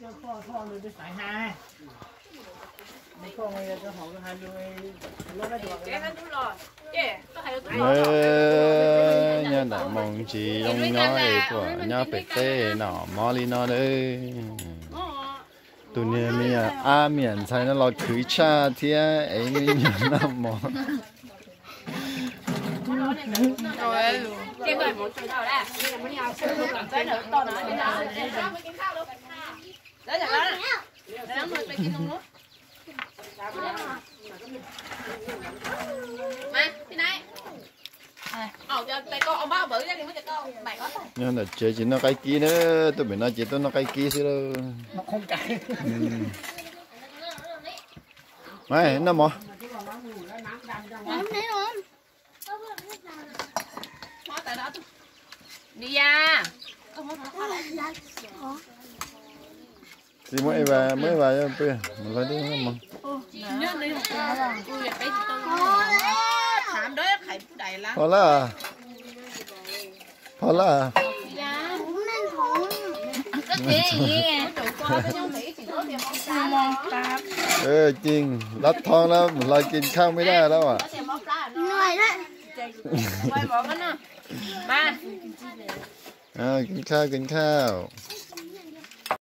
Nyob ntawm Moos Ntsis zoo nyob es puas nyob pem teb no mob li no lawm. Tus niag me nyuam ab me nyuam ntxhais no los khwv tshaj thiab es me nyuam noj mov. Nyob ntawm tsev tsis noj qaib kib na, tuaj pem no ces tuaj noj qaib kib xwb lauj. Mas noj mov. Tsis muab Eva, muab Eva pw, mus hla dej noj mov. Pom lawm, pom lawm. Ceeb lab thoob lawm, mus hla kis khaj maj daj lawm as. Kis khaj, kis khaj.